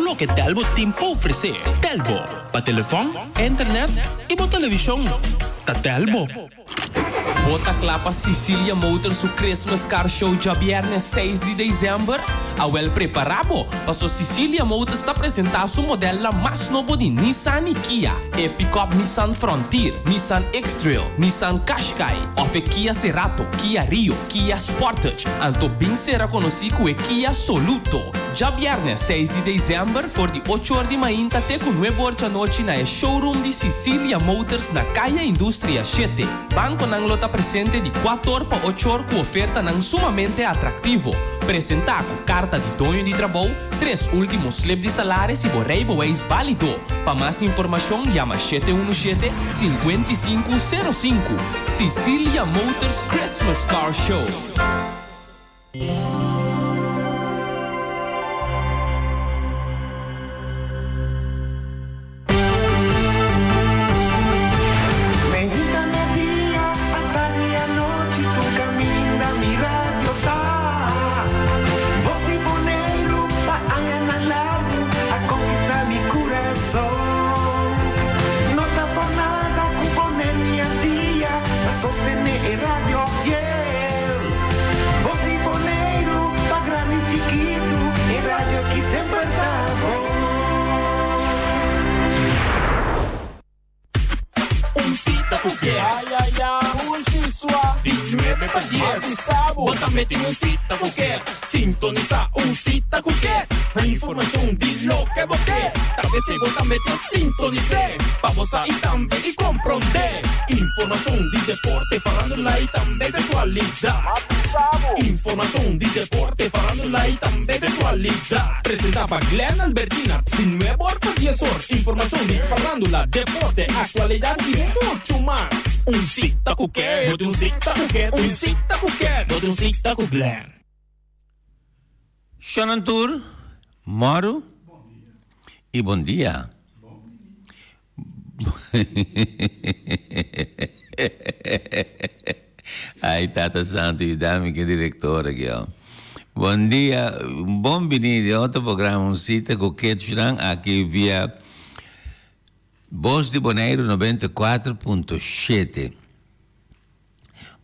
loke Telbo tin pa ofresé. Telbo, pa telefòn, internet i bo televishon. Ta Telbo! Bo ta kla pa Cicilia Motors su Christmas Car Show djabièrnè seis di desèmber? Awèl prepará bo, paso Cicilia Motors ta presentá su modèlnan mas nobo di Nissan i Kia, e pikòp Nissan Frontier, Nissan X-Trail, Nissan Qashqai òf e Kia Cerato, Kia Rio, Kia Sportage, anto bin sera konosí ku e Kia Soluto. Djabièrnè seis di desèmber for di ocho or di mainta te ku nuebe or djanochi na e showroom di Cicilia Motors na Kaya Industria shete. Bankonan lo ta presente di kuator pa ochor ku ofertanan sumamente atraktivo. Presentá ku karta di doño di trabou, tres último slip di salaris i bo reibewijs bálido. Pa mas informashon yama 717, 5505. Cicilia Motors Christmas Car Show. Meinta, media, atardi i anochi tur kaminda mi radio ta. Bos di Boneiru pa añanan largu a konkistá mi kurason. No ta por nada ku Boneiru i Antia ta sostené e radio fiel. Bos di Boneiru pa grandi i chikitu e radio aki semper ta bon. Un sita ku ke. Ay ay ay. Un shisua. Di nuebe pa dies. Masi sabu. Bo ta meti un sita ku ke. Sintonisá un sita ku ke. Informashon di loke bo ke. Ta p'esei bo ta mete sintonis'é. Pa bo sa i tambe i komprondé. Informashon di deporte, farándula i tambe di aktualidat. Masi sabu. Informashon di deporte, farándula i tambe di aktualidat. Presentá pa Glenn Albertina, di nuebe or pa dies or. Informashon di farándula, deporte, aktualidat i muchu mas. Un sita ku ke, bo tin un sita ku ke, un sita ku ke, bo tin un sita ku Glenn. Shonan tur, mòru i bon dia. Ai Tata Santu yuda mi ke direktor aki oh. Bon dia, bon bini den otro programa un sita ku Ketchunan aki via Bos di Boneiru 94.7.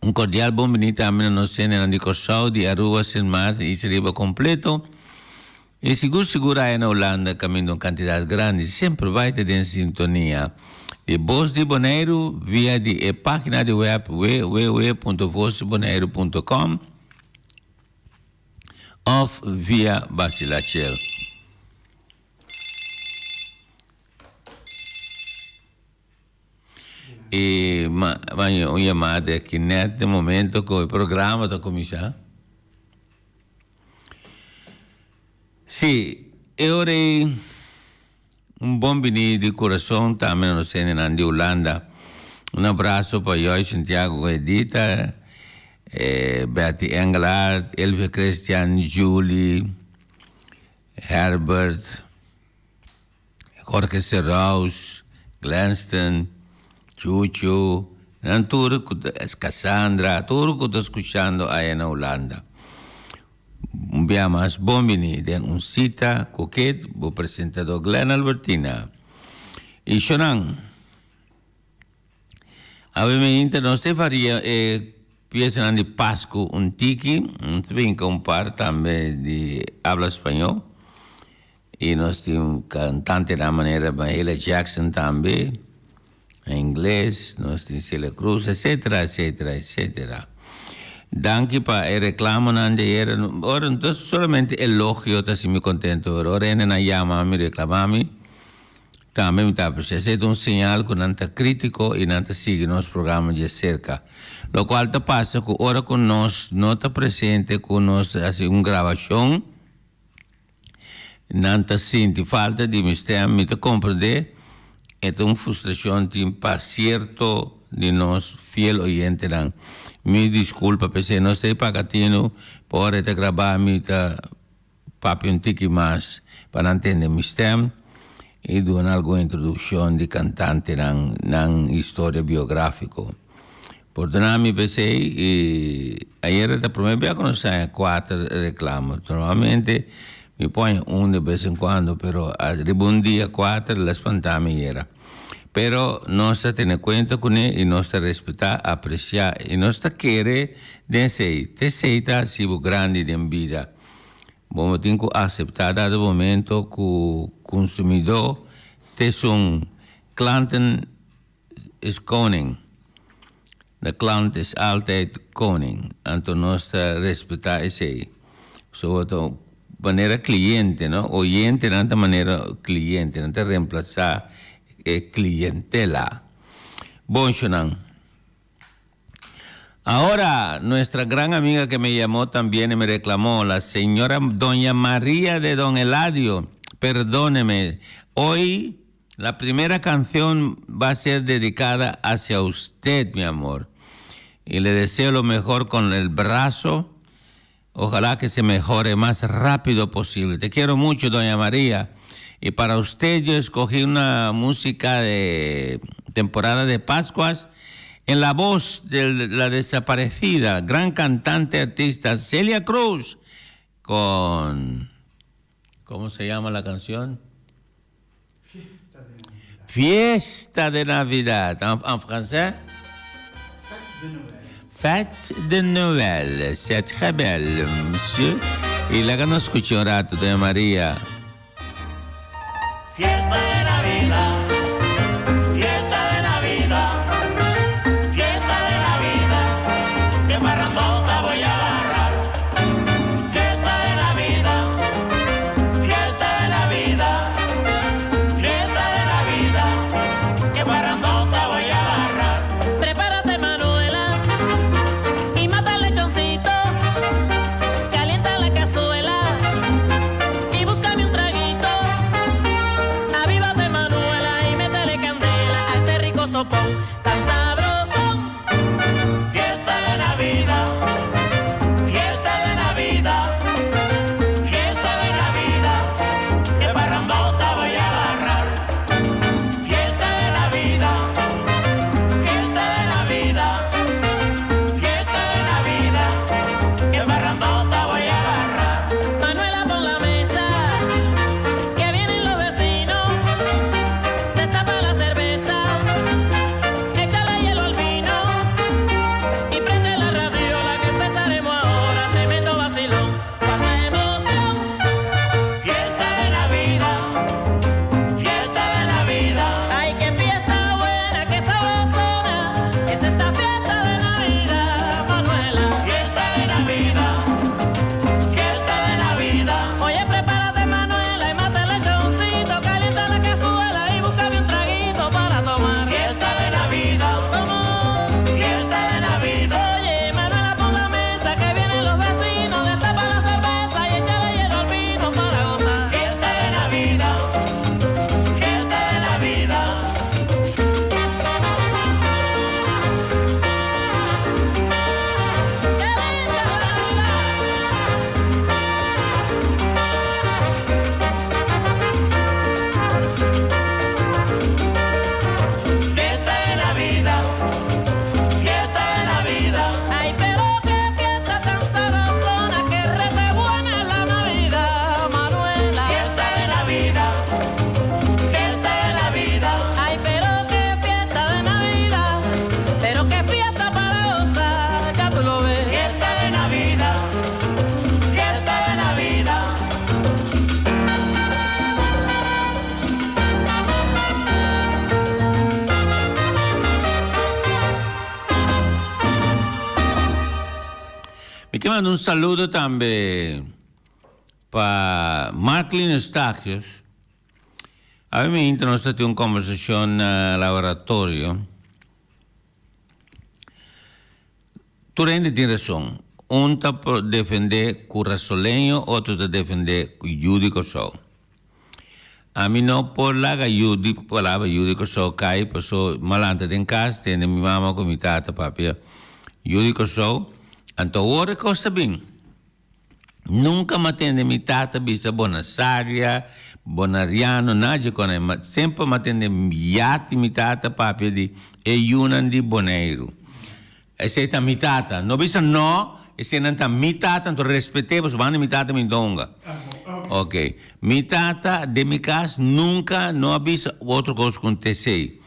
Un kordial bon bini tambe na nos hendenan di Kòrsou, di Aruba, Sint Maarten, Isla Riba kompleto. I sigur sigur aya na Hulanda kaminda un kantidat grandi semper bai ta den sintonia di Bos di Boneiru via di e página di wèp www.vosdiboneiru.com òf via Basilachel. I ma un yamada aki nèt den momento ku e programa ta kuminsá. Sí, e ora ei un bon bini di kurason tambe na nos hendenan di Hulanda. Un abraso pa Joy Santiago ku Edita, Betty Engelhardt, Elvia Christian, Julie, Herbert. Jorge Serraus, Glenston, Chucho, nan tur ku ta Cassandra, tur ku ta skuchando aya na Hulanda. Un bia mas bon bini den un sita ku Kate, bo presentador Glenn Albertina. I shonan, awe mi inter nos te varia e piesanan di Pasku un tiki, nos ta brinka un par tambe di habla spañó. I nos tin un kantantenan manera Mahalia Jackson tambe, na ingles, nos tin Celia Cruz, etcetera, etcetera, etcetera. Danki pa e reklamonan di ayera. Ora no ta solamente elogio ta hasi mi kontento, pero ora hendenan yama mi, reklama mi, tambe mi ta apresia. Esei ta un señal ku nan ta kritiko i nan ta sigui nos programa dje serka. Lokual ta pasa ku ora ku nos no ta presente ku nos hasi un grabashon, Nan ta sinti falta di mi stem, mi ta comprende e ta un frustracion tin pa cierto di nos fiel oyentenan. Mi disculpa p'esey no stay paga tinu pa ora e ta graba mi ta papia un tiki mas pa nan tende mi stem y duna algun introduccion di cantantenan nan historia biografico. Pordona mi p'esei i ayera ta prome bia ku nos haña kuater reklamo. Normalmente Mi por haña un de bes en cuando, pero riba un dia cuater el a spanta mi yera. Pero nos ta tene cuenta cune y nos ta respeta, aprecia y nos ta kere den esey. Ta esey ta haci bo grandi den bida. Bo no tin cu acepta dado momento cu consumidor ta esun klanten is koning. De klant is altijd koning. Anto nos ta respetá esei. So bo ta manera kliente, no? Oyentenan ta manera kliente, nan ta remplasá e klientela. Bon, shonnan. Ahora, nuestra gran amiga que me llamó también y me reclamó, la señora doña María de Don Eladio, perdóneme, hoy la primera canción va a ser dedicada hacia usted, mi amor. Y le deseo lo mejor con el brazo. Ojalá que se mejore más rápido posible. Te quiero mucho, doña María. Y para usted yo escogí una música de temporada de Pascuas en la voz de la desaparecida gran cantante artista Celia Cruz con... ¿Cómo se llama la canción? Fiesta de Navidad. En, en français? Fête de Noël. C'est très belle, monsieur. Y laga nos scucha un rato, doña María. Fiesta de Navidad, fiesta de Navidad, fiesta de Navidad, que parrandota voy a agarrar. Fiesta de Navidad, fiesta de Navidad, fiesta de Navidad, que parrandota voy a agarrar. Prepárate, Manuela, y mata el lechoncito. Calienta la cazuela y búscame un traguito. Avívate, Manuela, y métele candela a ese rico sopón tan sabroso. Fiesta de Navidad, fiesta de Navidad, fiesta de Navidad, que parrandota voy a agarrar. Fiesta de Navidad, fiesta de Navidad, fiesta de Navidad, que parrandota voy a agarrar. Manuela, pon la mesa, que vienen los vecinos. Destapa la cerveza, échale hielo al vino y prende la radiola que empezaremos ahora. Tremendo vacilón, cuánta emoción. Fiesta de Navidad, fiesta de Navidad. Ay, qué fiesta buena, qué sabrosona es esta fiesta de Navidad, Manuela. Fiesta de Navidad, fiesta de Navidad. Oye, prepárate, Manuela, y mata el lechoncito, calienta la cazuela y búscame un traguito para tomar. Fiesta de Navidad, ¿Cómo? fiesta de Navidad. Oye, Manuela, pon la mesa que vienen los vecinos, destapa la cerveza y échale hielo al vino para gozar. Fiesta de Navidad, fiesta de Navidad. ¡Qué linda la Navidad! Fiesta de Navidad, fiesta de Navidad. Ay, pero qué fiesta tan sabrosona, qué rete buena es la Navidad, Manuela. Fiesta de Navidad, fiesta de Navidad. Ay, pero qué fiesta de Navidad, pero qué fiesta para gozar, ya tú lo ves. Fiesta de Navidad, fiesta de Navidad. Mi ke manda un saludo tambe pa Marklin Eustachius. Awe mi nos tin un kombersashon na laboratorio. Tur hende tin rason. Un ta defendé kurasoleño, otro ta defendé yu di Kòrsou. Ami no por laga yu di palabra yu di Kòrsou kai paso m'a lanta den kas tende mi mama ku mi tata papia yu di Kòrsou. Anto awor e kos ta bin. Nunka m'a tende mi tata bisa bonasaria, bonariano, nada dje kos. Ma semper m'a tende yati mi tata papia di e yunan di Boneiru. Esei ta mi tata. No bisa no, eseinan ta mi tata, anto respet'é pasobra banda mi tata mi donga. Ok. Mi tata den mi cas nunca no a bisa otro cos cu un TC.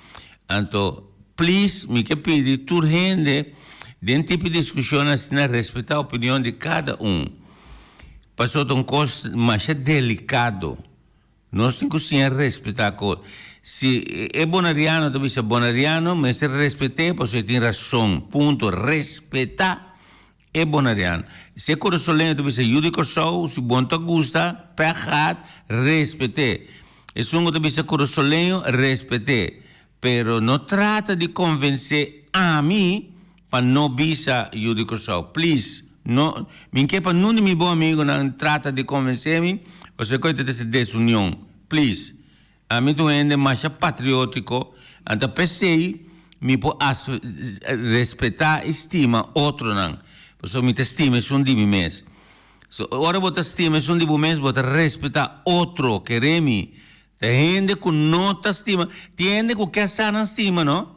Anto, please, mi ke pidi tur hende den tipo di discusion asina respeta opinion di cada un. Pasobra ta un cos masha delicado. Nos tin cu siña respeta cos. Si e boneriano ta bisa boneriano, mester respet'é pasobra e tin rason. Punto. Respeta e boneriano. Si e kurasoleño ta bisa yu di Kòrsou, si bo no ta gusta, pèg gaat, respet'é. Esun ku ta bisa kurasoleño, respet'é. Pero no trata di konvensé ami pa no bisa yu di Kòrsou. Please, no, mi ke pa nun di mi bon amigunan trata di konvensé mi, pasobra ku e ta trese desunion. Please. Ami ta un hende masha patriótiko, anto p'esei mi por respetá i stima otronan, pasobra mi ta stima esun di mi mes. So, ora bo ta stima esun di bo mes, bo ta respetá otro, kere mi. Ta hende ku no ta stima, tin hende ku ke sa nan stima, no?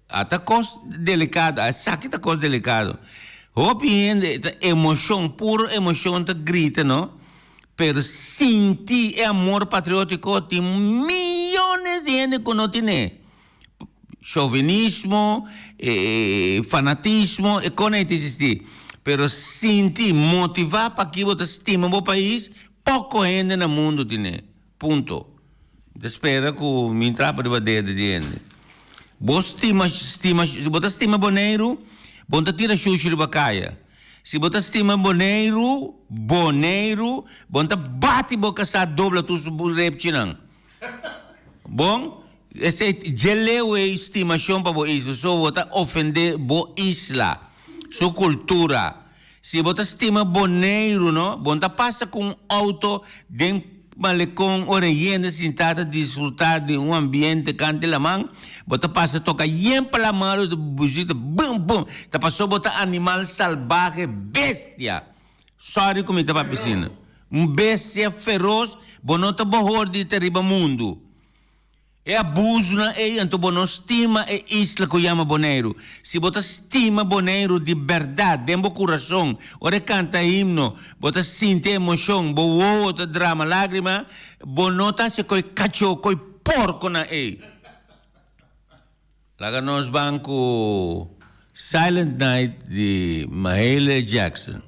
A ta kos delikado, esaki ta kos delikado. Hopi hende ta emoshon, puro emoshon ta grita, no? Pero sinti e amor patriotiko tin miyones di hende ku no tine. Chauvinismo, fanatismo, e kon ei ta existi. Pero sinti, motiva paki bo ta stima bo pais, poko hende na mundu tine. Punto. Mi ta spera ku mi trapa riba dede di hende. Bo stima, stima, si bo ta stima Boneiru, bo no ta tira shushi riba kaya. Si bo ta stima Boneiru, Boneiru, bo no ta bati bo kasá dobla tur su repchinan. Bon, esei dje leu ei stimashon pa bo isla, so bo ta ofendé bo isla, su kultura. Si bo ta stima Boneiru no, bo no ta pasa ku un outo den malekon ora yende sintá ta disfrutá di un ambiente kant'i laman, bo ta pasa toka yen pa laman ora ta busita bum bum, ta pasobra bo ta animal salbahe, bestia. Sorry ku mi ta papia asina. Un bestia feros, bo no ta bohor di ta riba mundu. E abusunan ei, anto bo no stima e isla ku yama Boneiru. Si bo ta stima Boneiru di bèrdat den bo kurason, ora e kanta e himno, bo ta sinti e emoshon, bo wowo ta drama lágrima, bo no ta hasi koi kachó, koi porkonan ei. Laga nos ban ku Silent Night di Mahalia Jackson.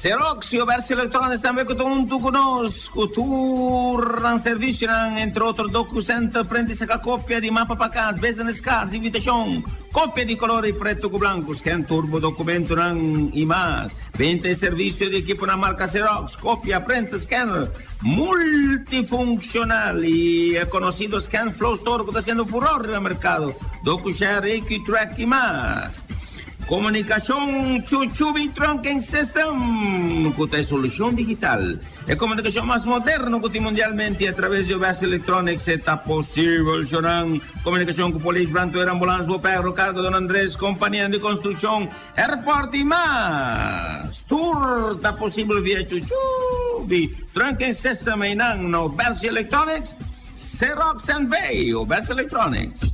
Xerox y Obersi Electronics tambe cu ta hunto cu nos cu tur nan servicionan, entre otro DocuCenter, print y saca copia di mapa pa cas, business cards, invitacion, copia di color y preto cu blanco, scan tur bo documentonan y mas. Benta e servicio di equiponan marca Xerox, copia, printer, scanner multifuncional y e conocido ScanFlow Store cu ta haciendo furor riba mercado, DocuShare, AQTrack y mas. Komunikashon Chuchubi Trunking System ku ta e solushon digital, e komunikashon mas moderno ku tin mundialmente i atraves di Obes Electronics e ta posibel shonan komunikashon ku polis, brandweer, ambulans, boperro, karga, Don Andres, kompanianan di konstrukshon, airport i mas. Tur ta posibel via Chuchubi Trunking System einan na Obes Electronics, Xerox NV, Obes Electronics.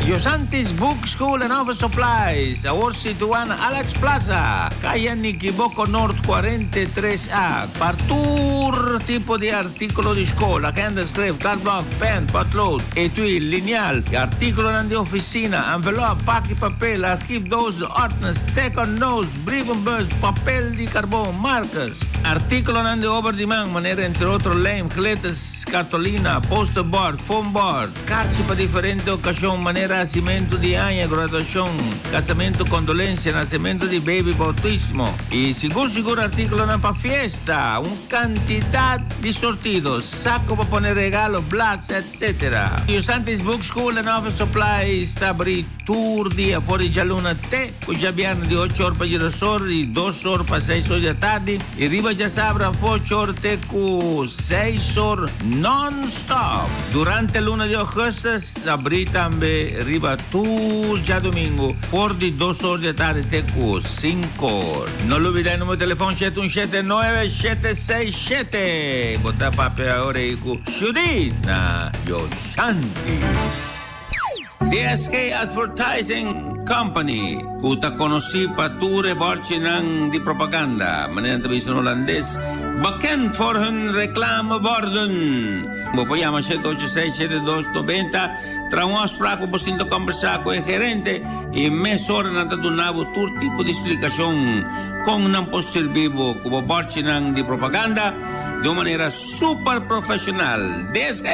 Yosantis Book School and Office Supplies, awor situá na Alex Plaza, Kaya Nikiboko Noord 43 A, pa tur tipo di artíkulo di skol, agenda, skref, kardblòk, pèn, pòtlood, etui, linial, artíkulonan di ofisina, envelòp, paki papel, archief doos, ordners, teken notes, brievenbus, papel di karbon, markers, artíkulonan di obra di man, manera entre otro lijm, glitters, kartolina, posterboard, foamboard. Karchi pa diferente okashon manera hasimentu di aña, graduashon, kasamentu, kondolensia, nasementu di beibi, boutismo i sigur sigur artíkulonan pa fiesta, un kantidat di sortido, sako pa pone regalo, blas, etc. Yusantis Book School and Office Supplies ta abrí tur dia for di djaluna te ku djabièrnè di ocho or pa djedos or i dos or pa seis or di atardi i riba djasabra for ocho or te ku seis or non-stop. Durante luna di augustus ta abrí tambe riba tur djadumingu for di dos or di atardi te ku sinku or. No lubida e numero di telefòn shete un shete nuebe shete seis shete. Bo ta papia ora ei ku Judith na Yoshanti. DSK Advertising Company, ku ta konosí pa tur e bòrchinan di propaganda, manera nan ta bisa na hulandes, bekend voor hun reclameborden. Bo por yama 786 7290, traha un afsprak pa bo sinta kòmbersá ku e gerente i mesora nan ta duna bo tur tipo di splikashon kon nan por sirbi bo ku bo bòrchinan di propaganda di un manera super profeshonal. DSK!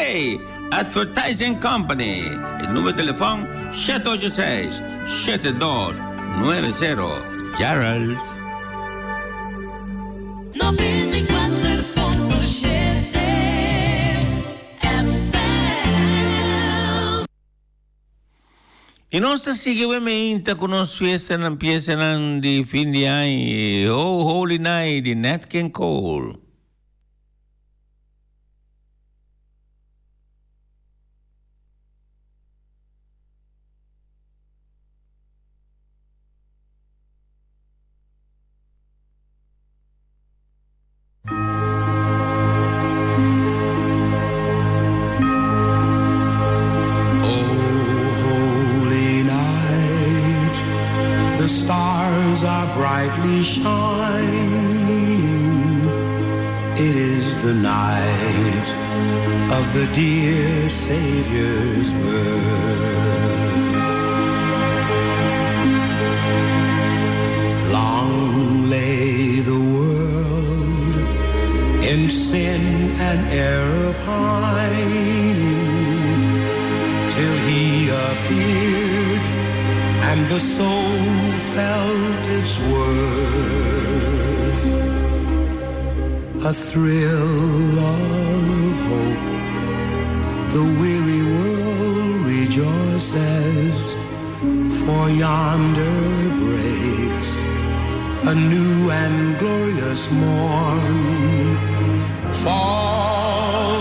Advertising Company. E numero di telefon 786 7290. Gerald. 94.7 FM. I nos ta sigui we meinta ku nos fiestanan piesanan di fin di aña, Oh Holy Night di Nat King Cole. Oh holy night, the stars are brightly shining. It is the night of the dear Savior's birth. Long lay the world in sin and error pining till he appeared and the soul felt its worth. A thrill of hope the weary world. rejoices, for yonder breaks a new and glorious morn. Fall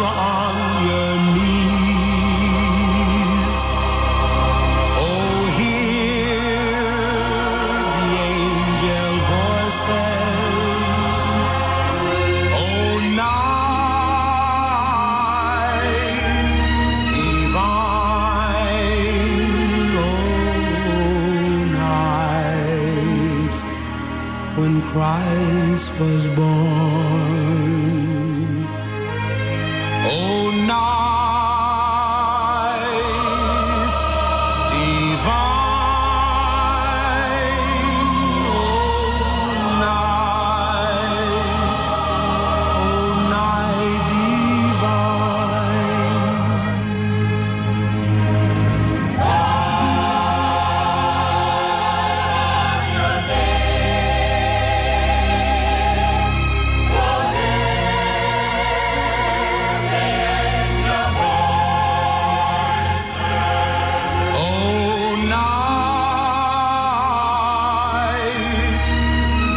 on your knees. Oh, hear the angel voices. Oh, night divine. Oh, night when Christ was born. Oh, night divine. Oh, night. Oh, night divine. Oh, night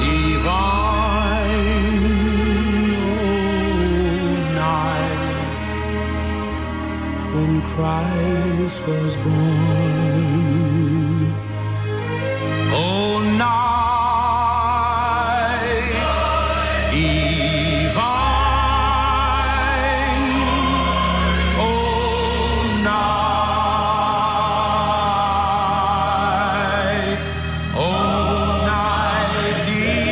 divine, oh, night when Christ was born. Oh, night divine, oh, night, oh, night divine.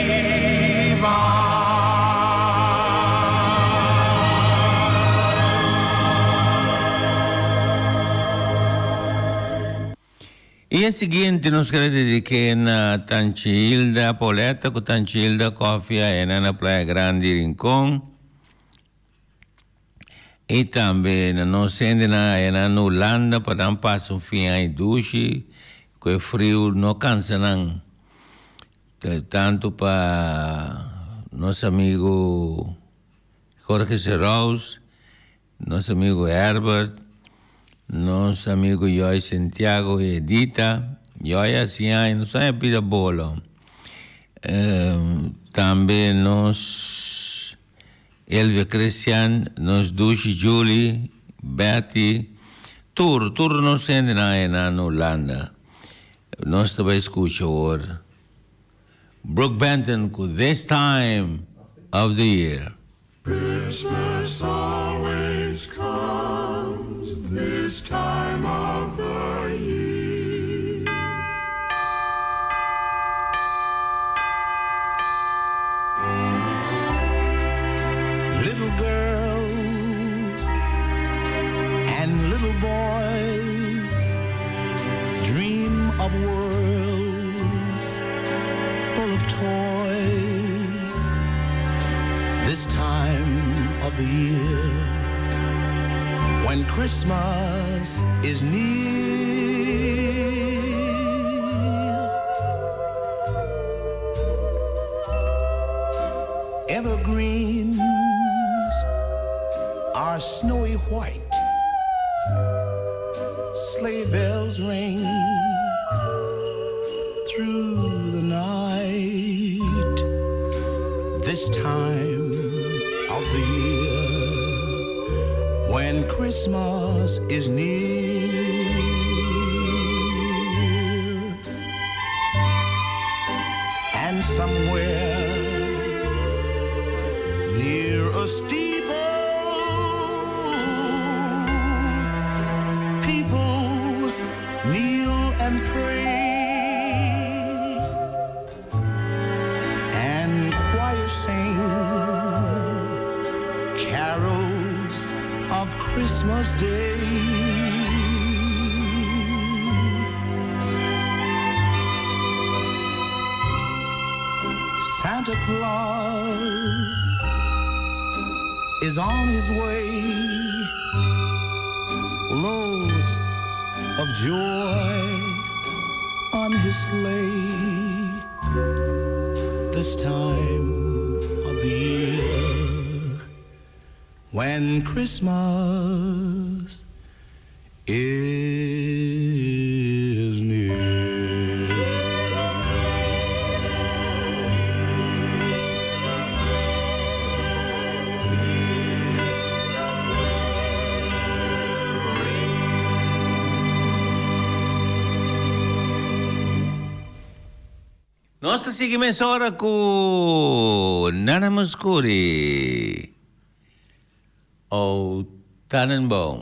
I e siguiente nos ke dediká na Tanchi Hilda Pauletta ku Tanchi Hilda Kofia na Playa Grande Rincon. I tambe na nos hendenan na Hulanda pa nan pasa un fin aña dushi ku e friu no kansa nan. Tantu pa nos amigu Jorge Serous, nos amigu Herbert, nos amigu Joy Santiago i Edita. Joy asina no sa pida bolo. Tambe nos Elvia Christian, nos dushi Julie, Betty, tur, tur nos hendenan na Hulanda. Nos ta bai skucha awor. Brook Benton ku This Time of the Year. Christmas always comes this time of the year. Little girls and little boys dream of worlds full of toys. This time of the year, when Christmas is near. Evergreens are snowy white. Sleigh bells ring through the night. This time of the year, when Christmas is near. And somewhere near a steeple, people kneel and pray, and choirs sing carols of Christmas Day. Santa Claus is on his way. Loads of joy on his sleigh. This time of the year, when Christmas Nos ta sigui mesora ku Nana Mouskouri O Tannenbaum.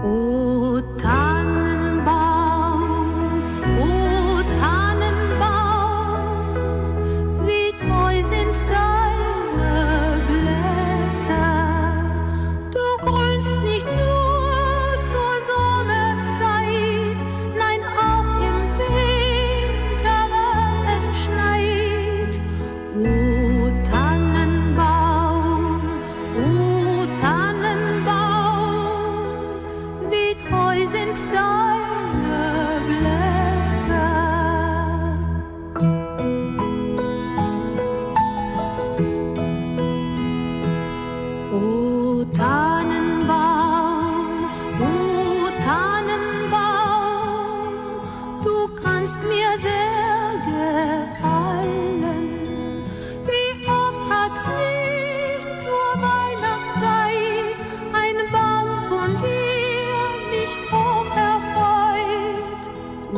O Tannenbaum, o Tannenbaum, wie treu sind deine Blätter. Du grünst nicht nur zur Sommerszeit, nein auch im Winter, wenn es schneit. O Tannenbaum, o Tannenbaum, wie treu sind deine Blätter. O Tannenbaum, o Tannenbaum, du kannst mir sehr gefallen. Wie oft hat nicht zur Weihnachtszeit ein Baum von dir mich hoch erfreut. O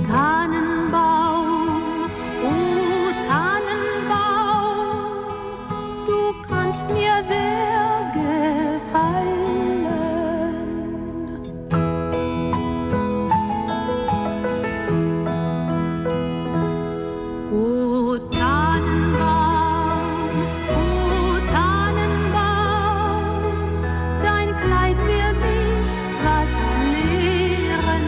Tannenbaum, o Tannenbaum, du kannst mir sehr gefallen. O Tannenbaum, o Tannenbaum, dein Kleid will mich was lehren.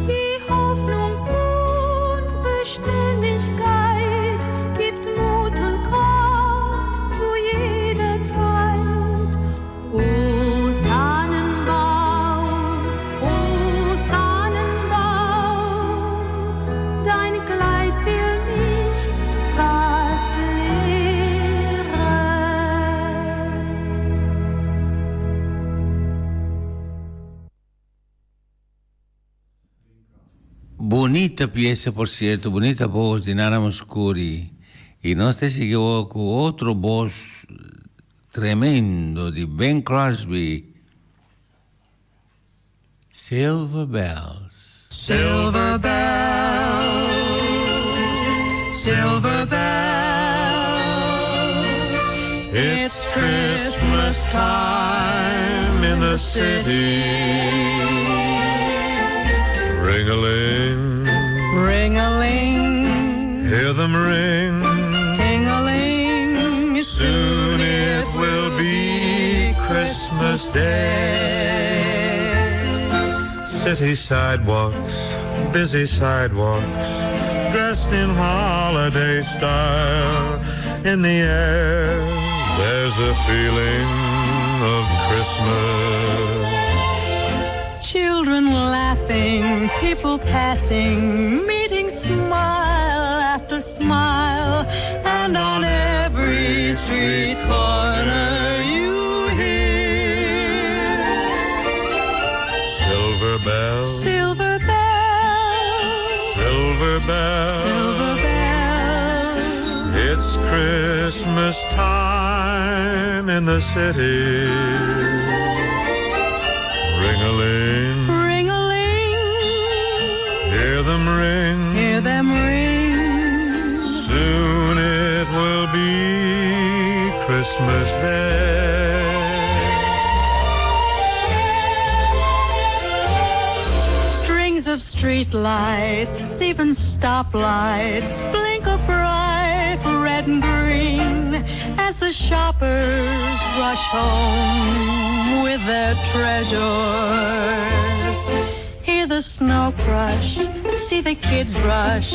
Die Hoffnung und Beständigkeit gibt Mut und Kraft zu jeder Zeit. O Tannenbaum, o Tannenbaum, dein Kleid will mich was lehren. Bunita piesa por cierto, bunita voz di Nana Mouskouri. Y nos ta sigui cu otro voz tremendo di Bing Crosby. Silver Bells. Silver bells, silver bells. It's Christmas time in the city. Ring-a-ling, Ring-a-ling, hear them ring. ting-a-ling. Soon it will be Christmas Day. City sidewalks, busy sidewalks, dressed in holiday style. In the air, there's a feeling of Christmas. Children laughing, people passing, meeting smile after smile, and on every street corner you hear Silver bells, silver bells, silver bells. silver bells. It's Christmas time in the city. Ring-a-ling, Ring-a-ling, hear them ring. hear them ring. Soon it will be Christmas Day. Strings of street lights, even stoplights, blink a bright red and green as the shoppers rush home with their treasures. Hear the snow crush, see the kids rush.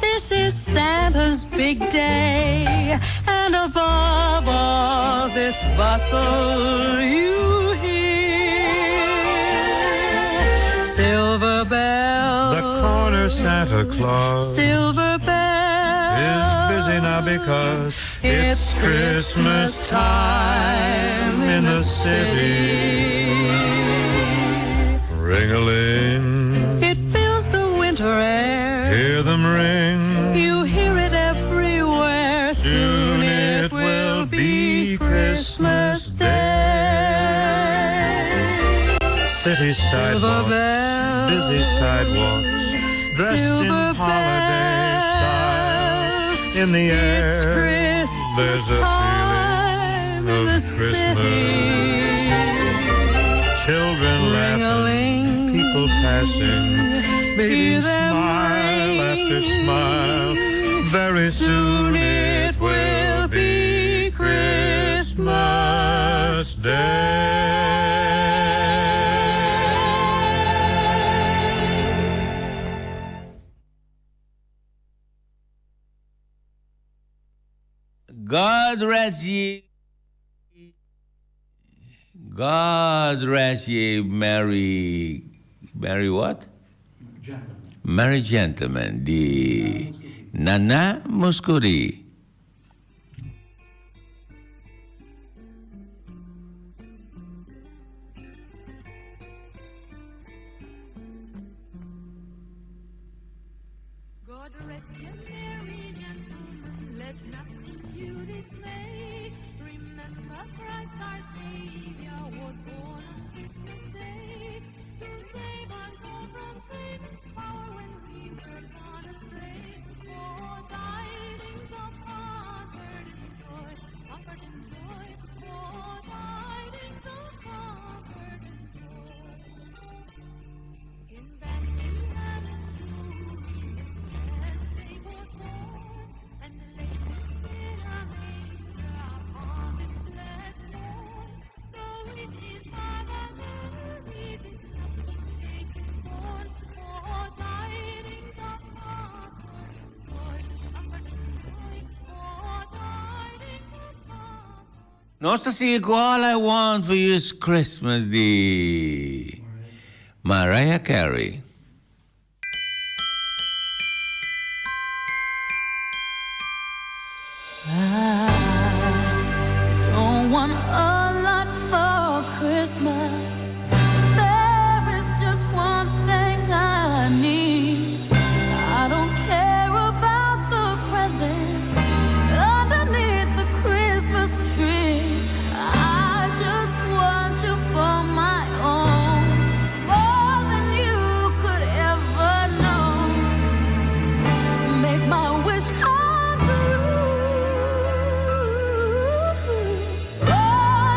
This is Santa's big day, and above all this bustle, you hear silver bells. The corner Santa Claus Silver bells is busy now because it's Christmas time in the city. Ring-a-ling, It fills the winter air. hear them ring. You hear it everywhere. Soon Busy sidewalks, busy sidewalks, dressed in silver holiday style. In the It's air, Christmas there's a time feeling in the of Christmas. Children laughing, people passing, meeting smile after smile. Very soon it will be Christmas Day. God rest ye. God rest ye, merry. Merry what? Merry gentlemen. Di Nana Mouskouri. God rest ye merry gentlemen, let nothing you dismay. Remember Christ our Savior was born on Christmas Day to save us all from Satan's power when we were gone astray. For tidings of comfort and joy, comfort and joy, for tidings of comfort and joy. In Bethlehem and during this blessed day was born, and laid within a manger upon this blessed morn. The witches Mother Mary did nothing take in scorn, for tidings of comfort and joy, comfort and joy, for tidings of comfort. Nos ta sigui ku All I Want for You is Christmas di Mariah Carey. I don't want a lot for Christmas. There is just one thing I need. I don't care about the presents underneath the Christmas tree. I just want you for my own, more than you could ever know. Make my wish come true. All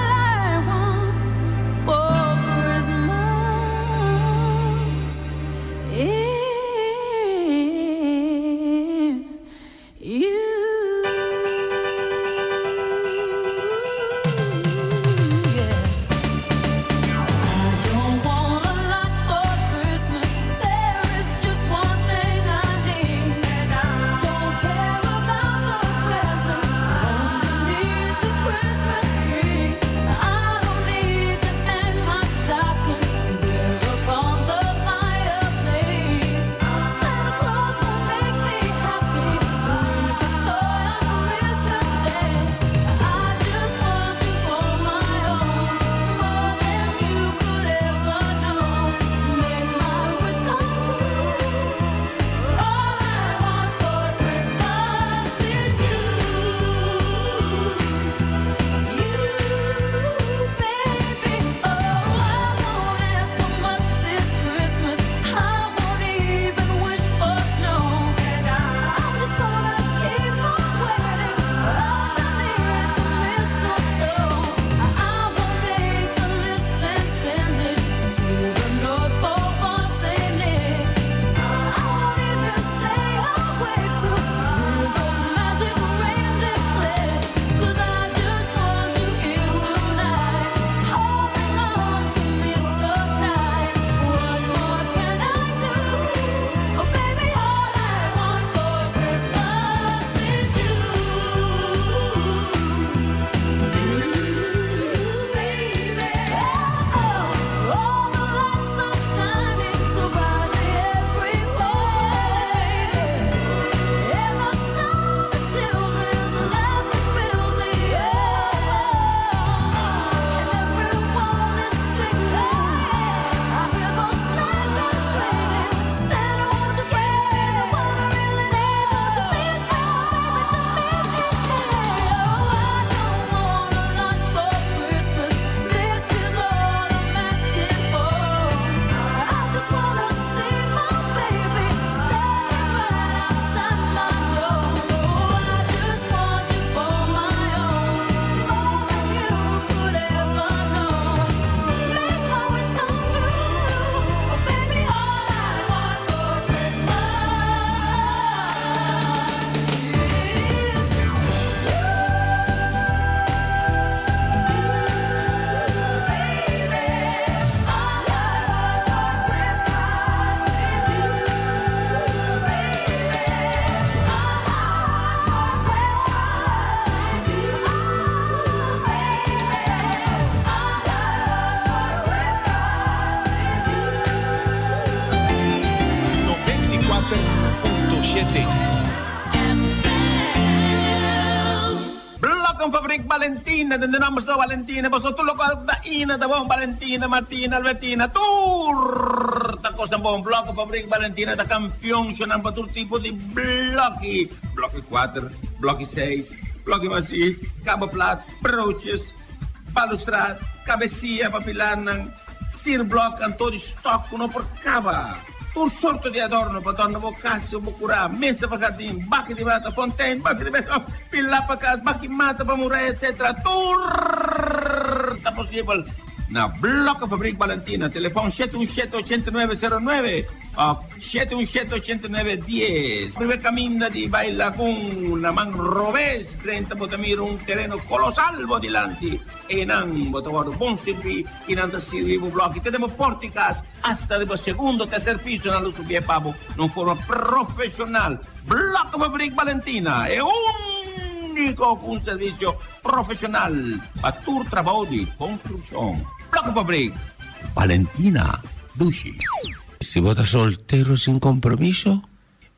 shete. Blokkenfabriek Balentina, den de nomber so Balentina, boso tur lokual ta ina ta bon, Balentina, Martina, Albertina, tur ta kosnan bon. Blokkenfabriek Balentina ta kampion shonan pa tur tipo di bloki, bloki kuater, bloki seis, bloki masí, kaba plat, broodjes, balustrad, kabesia pa pilarnan, sierblok, anto di stok ku no por kaba. Tur sorto di adorno pa dorna bo kas o bo kurá, mesa pa jardin, baki di mata, fontein, baki di beton, pilá pa kas, baki mata pa muraya, etc. Tur ta posibel na Blokkenfabriek Balentina. Telefon shete un shete ochenta i nuebe sero nuebe òf shete un shete ochenta i nuebe dies. Riba e kaminda di bai Lagun na man robes drenta bo ta mira un tereno kolosal bo dilanti. Einan bo ta wòrdu bon sirbí i nan ta sirbi bo blòki te den bo pòrta di kas asta riba segundo o terser piso nan lo subié pa bo na un forma profeshonal. Blokkenfabriek Balentina e úniko ku un servisio profeshonal pa tur trabou di konstrukshon. Blokkenfabriek Balentina, dushi. Si bo ta soltero sin kompromiso,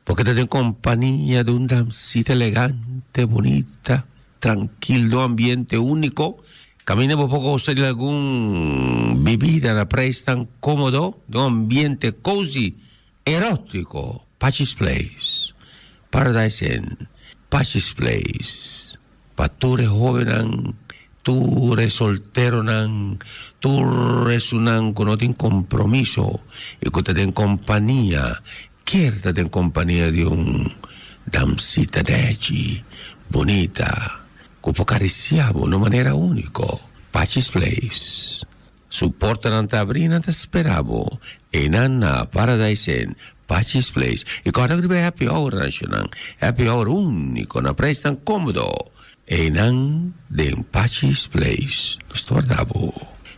Bo keda den kompania di un damsita elegante, bunita, trankil, den un ambiente úniko. Kaminda bo por gosa di algun bibida na preis tan kómodo, den un ambiente cozy, erótiko. Pachi's Place, Paradise Inn, Pachi's Place, pa tur e hóbennan, tur e solteronan, tur esunnan ku no tin kompromiso i ku ta den kompania Kier ta den kompania di un damsita dèchi, bunita, ku por karisiá bo na un manera úniko. Pachi's Place. Su portanan ta abrí i nan ta spera bo. Einan na Paradise Inn, Pachi's Place. I kòrda ku riba e happy hour nan, happy hour úniko na preisnan kómodo. Einan den Pachi's Place. Nos ta warda bo.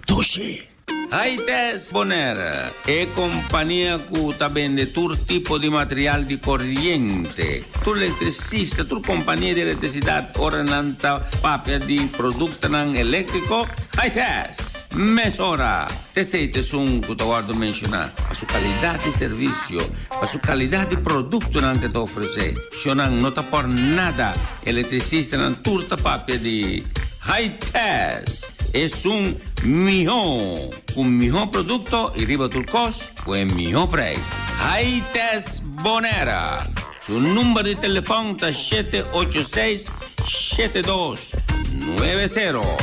Dushi! Hightest Bonaire, e kompania ku ta bende tur tipo di material di koriente. Tur elektrisista, tur kompania di elektrisidat ora nan ta papia di produktonan eléktriko, Hightest! Mesora! T'esei ta esun ku ta wòrdu menshoná pa su kalidat di servisio, pa su kalidat di produktonan ku e ta ofresé. Shonnan no ta por nada, elektrisistanan tur ta papia di Hightest! Esun mihó, ku mihó produkto i riba tur kos ku e mihó preis. Hightest Bonaire. Su number di telefòn ta shete ocho seis, shete dos, nuebe sero.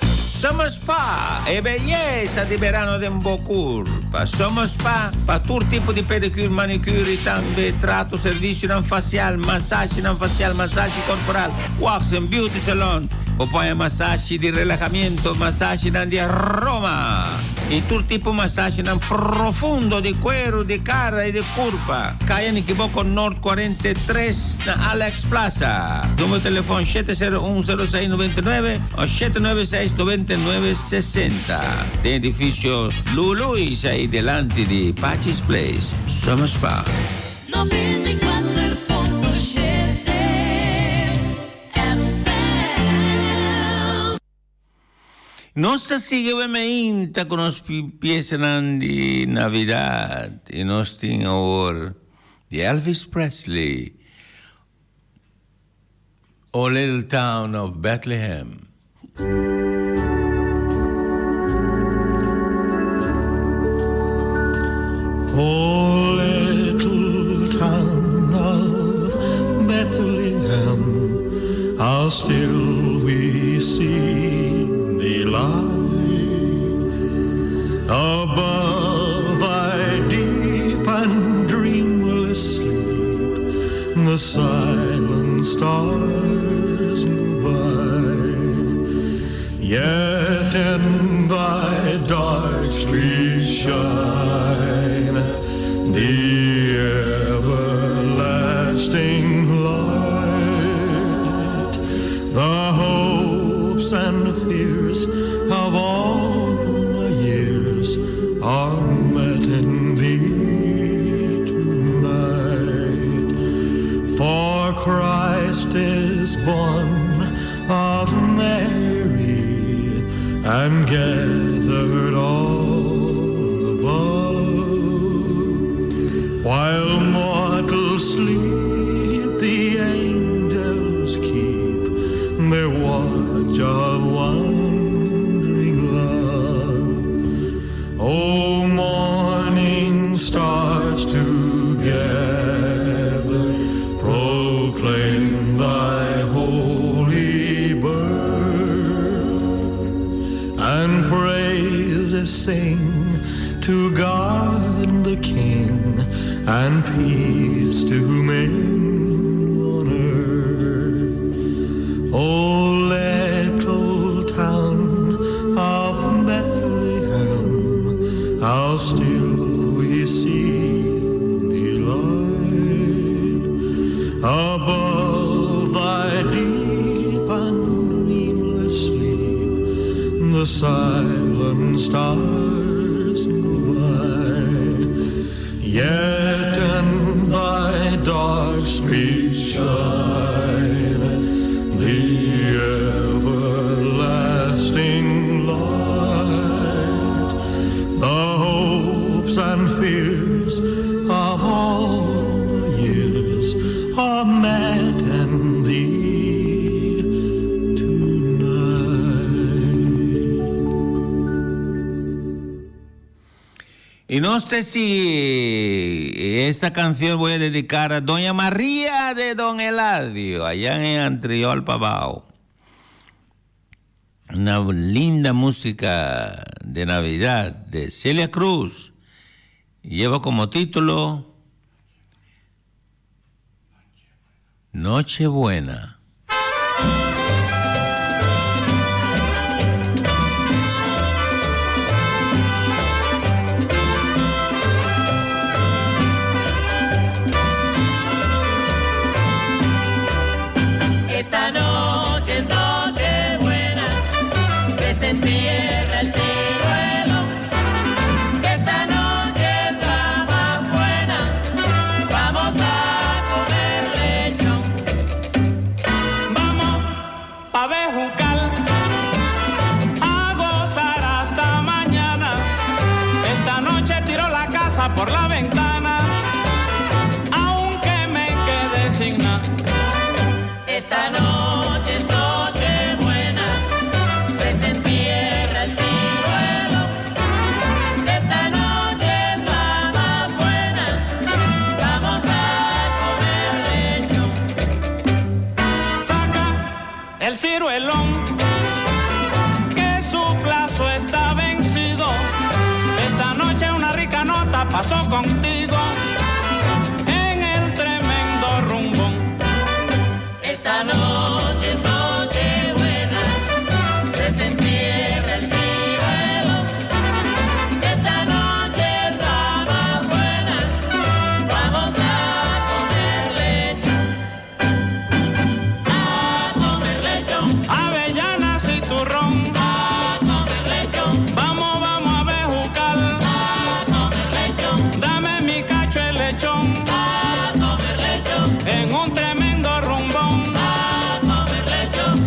Summer Spa, e beyesa di berano den bo kurpa. Summer Spa pa tur tipo di pedicure, manicure i tambe trato, servisionan fasial, masashinan fasial, masashi korporal, wax en beauty salon. Bo por haña masashi di relahamiento, masashinan di aroma i tur tipo masashinan profundo di kueru, di kara i di kurpa. Kaya Nikiboko Noord 43 na Alex Plaza. Numero telefon shete sero un sero seis noventa i nuebe o shete nuebe seis noventa i nuebe sesenta. Den edifisio Luluis ai delanti di Pachi's Place, Summer Spa. 94.7 FM. Nos ta sigui awe meinta ku nos piesanan di Navidad i nos tin awor di Elvis Presley, O Little Town of Bethlehem. O little town of Bethlehem, how still we see thee lie Above thy deep and dreamless sleep The silent stars go by Yet in thy dark streets shine The everlasting light The hopes and fears of all the years Are met in thee tonight For Christ is born of Mary And gathered all above While mortals sleep. together proclaim thy holy birth and praises sing to God the King and peace to men on earth. O little town of Bethlehem, how still we see thee lie above thy deep and dreamless sleep, the silent stars go by. Yet in thy dark streets shine the everlasting light, the hopes and fears of all the years are met in thee Y no sé si esta canción voy a dedicar a Doña María de Don Eladio, allá en Antriol Pabao. Una linda música de Navidad de Celia Cruz. Lleva como título Nochebuena. Esta noche es noche buena, que se entierra el ciruelo, que esta noche es la más buena, vamos a comer lechón. Vamos pa' Bejucal a gozar hasta mañana. Esta noche tiro la casa por la ventana, aunque me quede sin nada. Esta noche es noche buena, que se entierra el ciruelo. Esta noche es la más buena, vamos a comer lechón. Saca el ciruelón, que su plazo está vencido. Esta noche una rica nota pasó contigo en el tremendo rumbón. Esta noche es noche buena, que se entierra el ciruelo. Esta noche es la más buena, vamos a comer lechón. A comer lechón. Avellanas y turrón. A comer lechón. Vamos, vamos a bejucal. A comer lechón. Dame mi cacho el lechón. A comer lechón. En un tremendo rumbón. A comer lechón.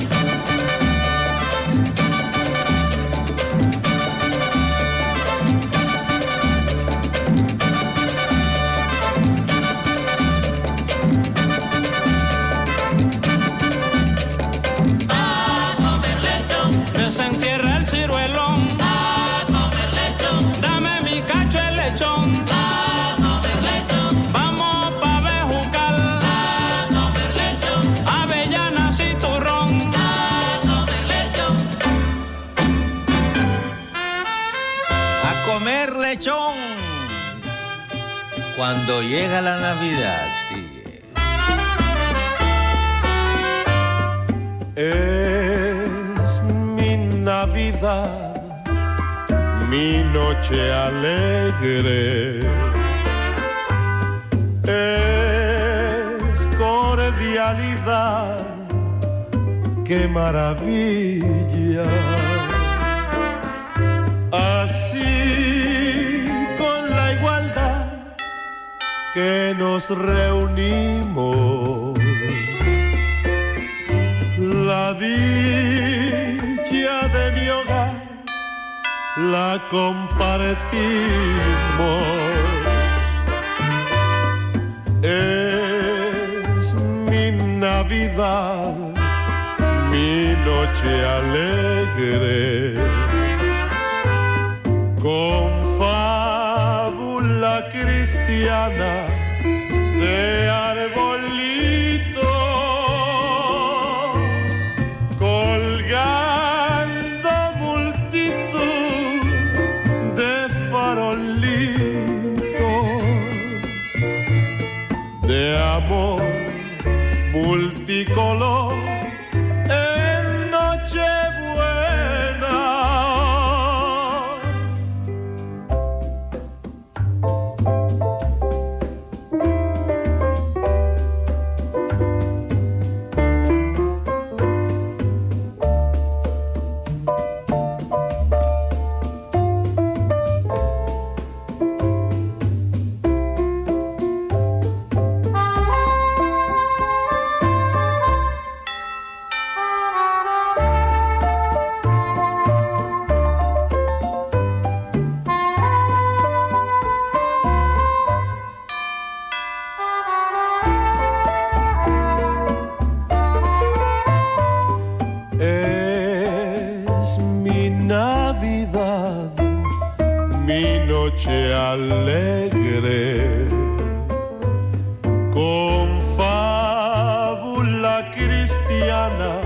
A comer lechón. Desentierra el ciruelón. A comer lechón. Dame mi cacho el lechón. A comer lechón. Vamos pa' Bejucal. A comer lechón. Avellanas y turrón. A comer lechón. A comer lechón. Cuando llega la Navidad, sí. Es mi Navidad, mi noche alegre. Es cordialidad, qué maravilla. Así con la igualdad que nos reunimos la dicha de mi hogar la compartimos. Es mi Navidad, mi noche alegre, con fábula cristiana De arbolito colgando multitud de farolitos de amor multicolor en Nochebuena. Es mi Navidad, mi noche alegre, con fábula cristiana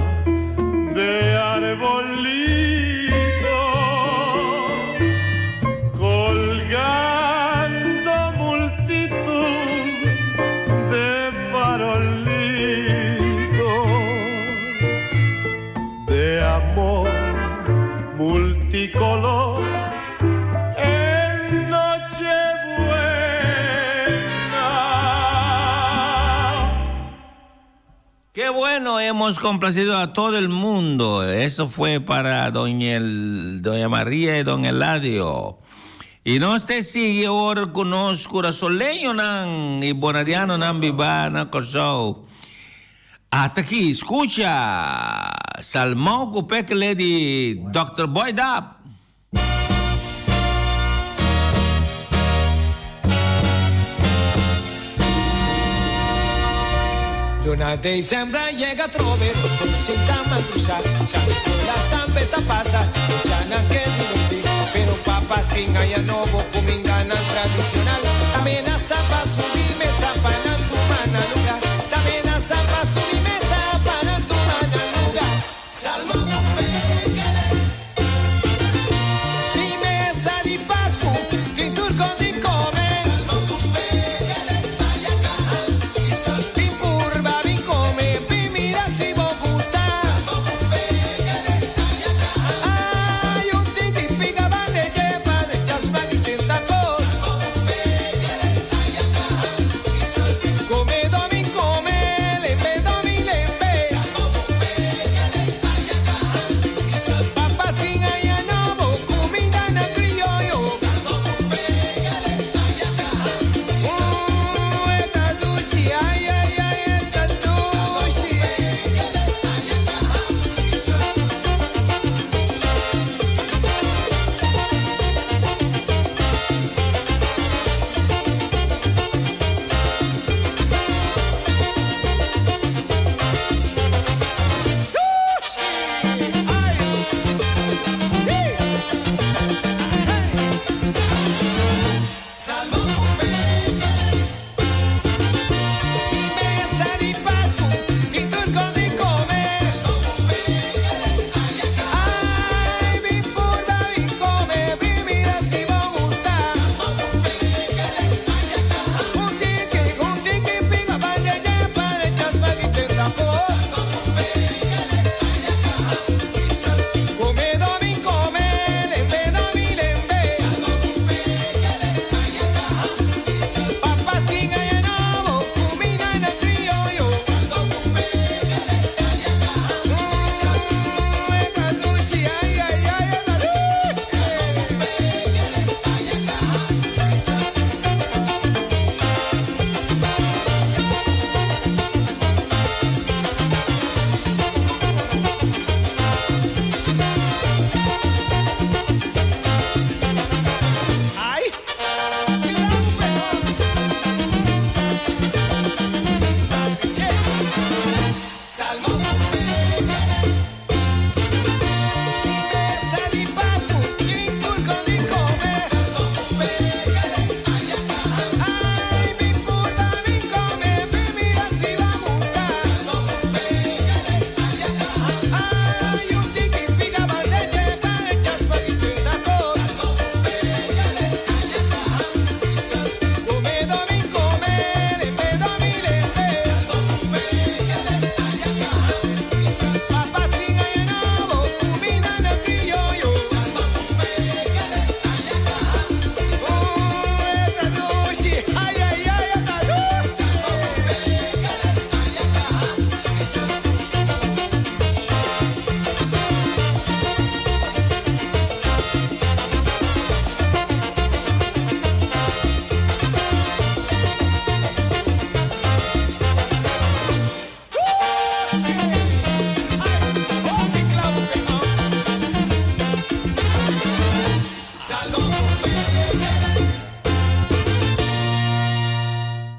de arbolito, colgando multitud de farolitos de amor multicolor en Nochebuena. Qué bueno, hemos complacido a todo el mundo. Eso fue para doña, doña María y don Eladio. I nos ta sigui awor ku nos kurasoleñonan i bonerianonan bibá na Kòrsou. Hasta aki, skucha Salmon ku Pekele di Dòkter Boy Dap. Luna desèmber a yega atrobe, sinta makusa, San Nicolas tambe ta pasa, muchanan ke divertí, pero papa sin aña nobo kumindanan tradishonal, ta menasa pa subi mesa pa nan tuma nan lugá, ta menasa pa subi mesa pa nan tuma nan lugá. Salmon ku pekele. Mi mesa di Pasku tin tur kon di kome. Salmon ku pekele, baya kaha i sal. Bin purba, bin kome, bin mira si bo gusta. Salmon ku pekele, baya kaha i sal. Ay, un tiki piga bande dje pa de chasma di tin tacos. Salmon ku pekele, baya kaha.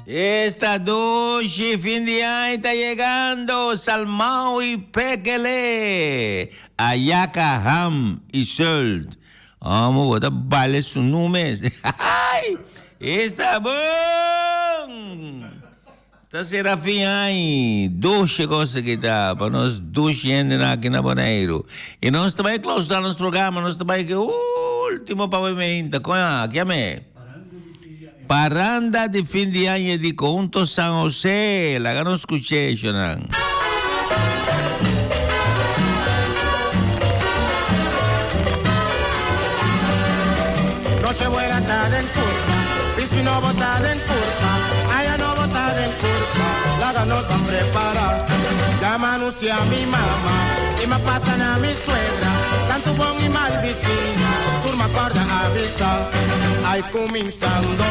Esta dushi fin di aña ta yegando, salmao y pekele, ayaka, ham y sult. Amo bo ta bale sunu mes. Ay, esta bon! Ta sera fin aña, dushi cos aki ta pa nos dushi hendenan aki na Boneiru. Y nos ta bay clausura nos programa, nos ta bay cu e ultimo pa meinta. Con aki ame? Paranda di fin di aña di Conjunto San Jose. Laga nos scuché, shonan. Nochebuena ta den curpa, Bispi nobo ta den curpa, Aña nobo ta den curpa, laga nos ban prepara. Ya m'a anuncia mi mama y m'a pasa na mi suegra, tanto bon y mal bisiña, tur m'a corda avisa. Ay cuminsando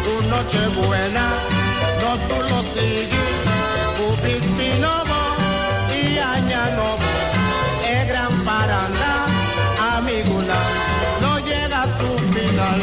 cu Nochebuena, nos tur lo sigui cu Bispi nobo y Aña nobo. E gran paranda, amigunan, lo yega su final.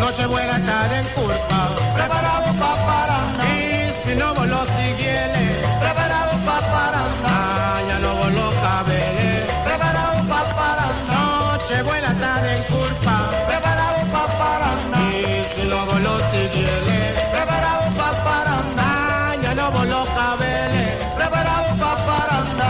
Nochebuena ta den curpa. Preparado pa paranda. Bispi nobo lo siguiele. Preparado pa paranda. Aña nobo lo cabele. Preparado pa paranda. Nochebuena ta den curpa. Preparado pa paranda. Bispi nobo lo siguiele. Preparado pa paranda. Aña nobo lo cabele. Preparado pa paranda.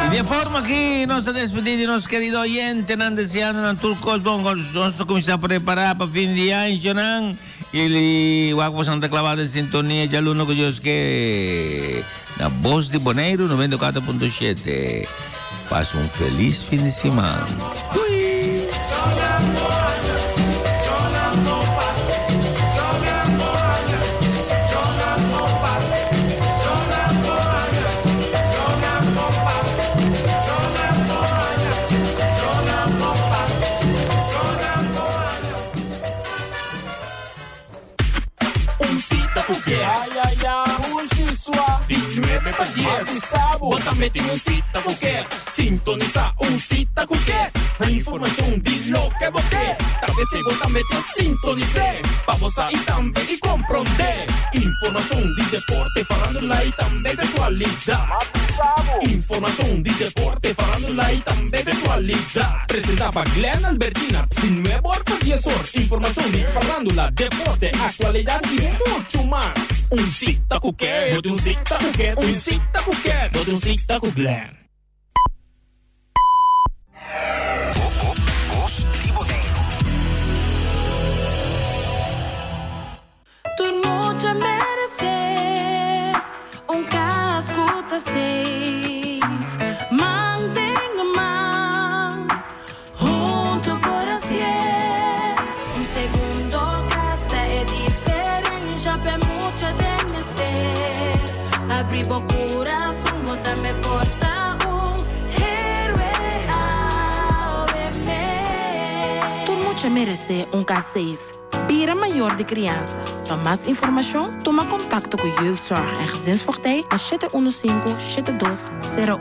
Y di e forma aki nos ta despedí di nos kerido oyentenan deseando nan tur kos bon. Nos ta kuminsá prepará pa fin di añonan y wak boso ta klabá den sintonia djaluna ku Dios ke na Bos di Boneiru 94.7. Pasa un felis fin di siman. Doei! Un cita cu ke. Ay ay ay, Pulsi sua. Di nuebe pa dies. Masi sabo. Bo tambe tin un cita cu ke. Sintonisa un cita cu ke. Informacion di loke bo ke. Ta p'esey bo tambe tin sintonis'é. Pa bo sa y tambe y comprondé. Informacion di deporte, farandula y tambe di actualidad. Masi sabo. Informacion di deporte, farandula y tambe di actualidad. Presenta pa Glenn Albertina di nuebe or pa dies or. Informacion di farándula, deporte, actualidad y mucho mas. Un cita cu ke, bo tin un cita cu ke, un cita cu ke, bo tin un cita cu Glenn. Bos di Boneiru. Tur mucha meresé un kas ku ta safe. Man den man, huntu por hasié. Un segundo kas ta e diferensha p'e mucha den mester. Abri bo kurason, bo tambe por ta un héroe awe mes. Tur mucha meresé un kas safe. Bira mayor di kriansa. Pa mas informashon, tuma kontakto ku Jeugdzorg en Gezinsvoogdij na 715 7201.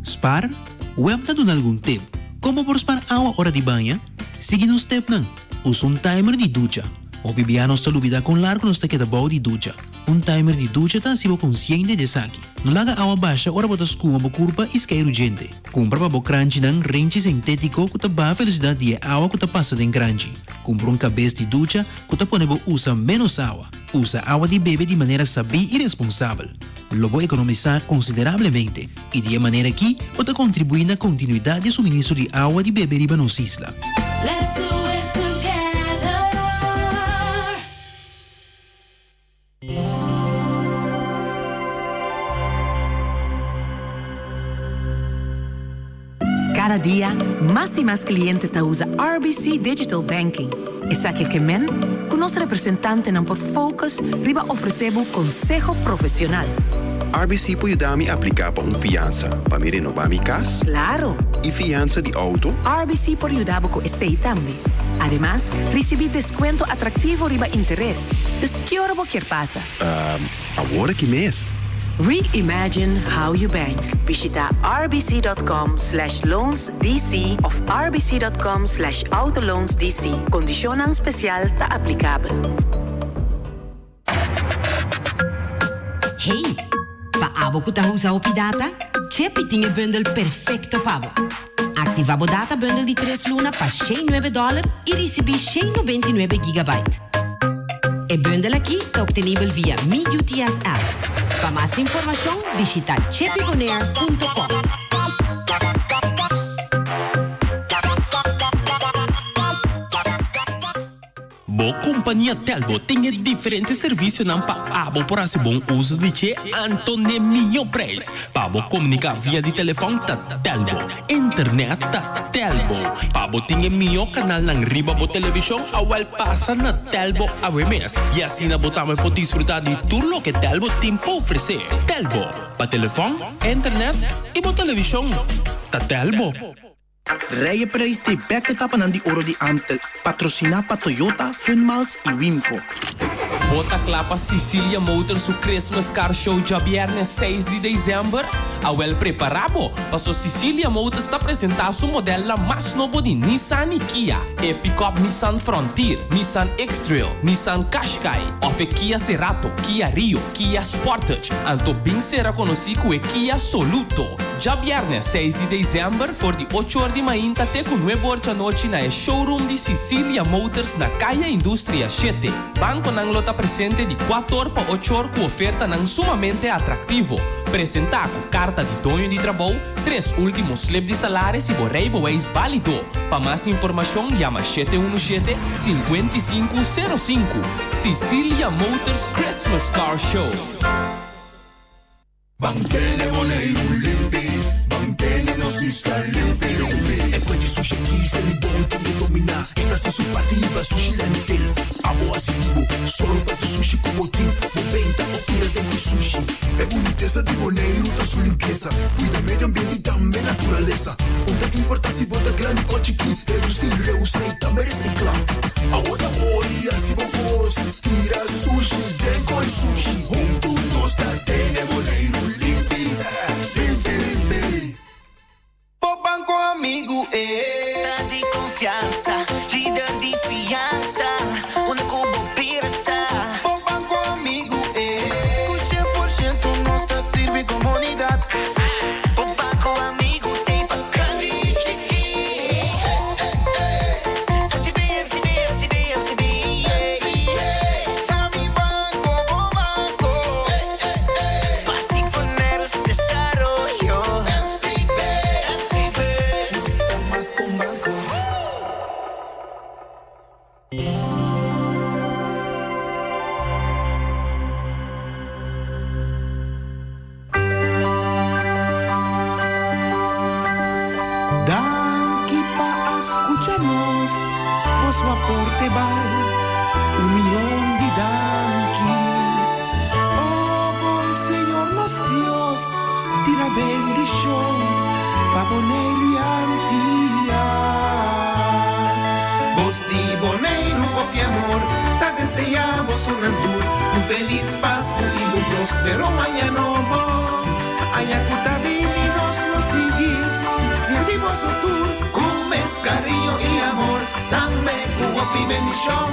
Spar? Web ta duna algun tip. Kon bo por spar awa ora di baña? Sigui nos tepnan. Usa un timer di ducha. Hopi bia nos ta lubida kon largu nos ta keda bou di ducha. Un timer di ducha ta hasi bo konsiente di esaki. No laga awa basha ora bo ta skuma bo kurpa i skeiru djente. Kumpra pa bo kranchinan renchi sintétiko ku ta baha velosidat di e awa ku ta pasa den kranchi. Kumpra un kabes di ducha ku ta pone bo usa ménos awa. Usa awa di bebe di manera sabí i responsabel. Lo bo ekonomisá konsiderablemente i di e manera akí bo ta kontribuí na kontinuidat di e suministro di awa di bebe riba nos isla. Let's do it together. Kada dia, mas i mas kliente ta usa RBC Digital Banking. Esaki ke men ku nos representantenan por focus riba ofresé bo konseho profesional. RBC por yuda mi apliká pa un fiansa pa mi renobá mi kas? Klaro! I fiansa di outo? RBC por yuda bo ku esei tambe. Ademas, risibí deskuento atraktivo riba interes. Dus ki ora bo kier pasa? Ehm, awor aki mes. Reimagine how you bank. Bishita rbc.com slash loansdc of rbc.com slash autoloansdc. Kondishonnan spesial ta aplikabel. Hey, pa abo ku ta usa hopi data, Chepi tin e bundel perfekto pa bo. Aktivá bo data bundel di tres luna pa 109 dòler i risibí 199 gigabyte. E bundel aki ta optenibel via Mi UTS app. Pa mas informashon bishita chepibonair.com. Bo kompania Telbo tin e diferente servisionan pa abo por hasi bon uso di dje anto n'e mihó preis. Pa bo komuniká via di telefòn ta Telbo, internet ta Telbo. Pa bo tin e mihó kanalnan riba bo televishon awèl pasa na Telbo awe mes i asina bo tambe por disfrutá di tur loke Telbo tin pa ofresé. Telbo, pa telefòn, internet i bo televishon ta Telbo. Reye Prijs t'e bek etapanan di Oro di Amstel, patrosiná pa Toyota, Funmiles i Wimco. Bo ta kla pa Cicilia Motors su Christmas Car Show djabièrnè seis di desèmber? Awèl prepará bo, paso Cicilia Motors ta presentá su modèlnan mas nobo di Nissan i Kia, e pikòp Nissan Frontier, Nissan X-Trail, Nissan Qashqai òf e Kia Cerato, Kia Rio, Kia Sportage, anto bin sera konosí ku e Kia Soluto. Djabièrnè seis di desèmber for di ocho or di mainta te ku nuebe or djanochi na e showroom di Cicilia Motors na Kaya Industria shete. Bankonan lo ta presente di kuator pa ocho or ku ofertanan sumamente atraktivo. Presentá ku karta di doño di trabou, tres último slip di salaris i bo reibewijs bálido. Pa mas informashon yama 717 5505. Cicilia Motors Christmas Car Show. Ban tene Boneiru limpi, ban tene nos isla limpi limpi. E fuente di sushi aki Selibon tin e dominá. E ta hasi su parti hiba sushi landfill. Abo hasi di bo, sòru pa tur sushi ku bo tin. Bo benta o tira den ku sushi. E bunitesa di Boneiru ta su limpiesa. Kuida medio ambiente i tambe naturalesa. Un ta importá si bo ta grandi o chikí, redusí, reusá i tambe resiklá. Abo ta hori hasi bo kos, tira sushi den koi sushi. Huntu nos ta tene Boneiru limpi, limpi limpi. Bo banco amigu e. Ta di confiansa, lider di fiansa, unda cu bo bira ta. Bo banco amigu e. Cu 100% nos ta sirbi comunidad. Bo banco amigu t'ey pa grandi y chiki. FCB, FCB, FCB, FCB, yeah. Ta mi banco, bo banco. Parti poner su desaroyo. FCB, FCB. Nos ta mas cu un banco. Danki pa a skucha nos, boso aporte bal un mion di danki. O bon Señor nos Dios, tira bendishon pa Boneiru i Antia. Bos di Boneiru hopi amor ta deseá boso nan tur un felis Pasku i un prospero aña nobo. Aña ku ta bini nos lo sigui sirbi boso tur ku mes kariño i amor, tambe ku hopi bendishon.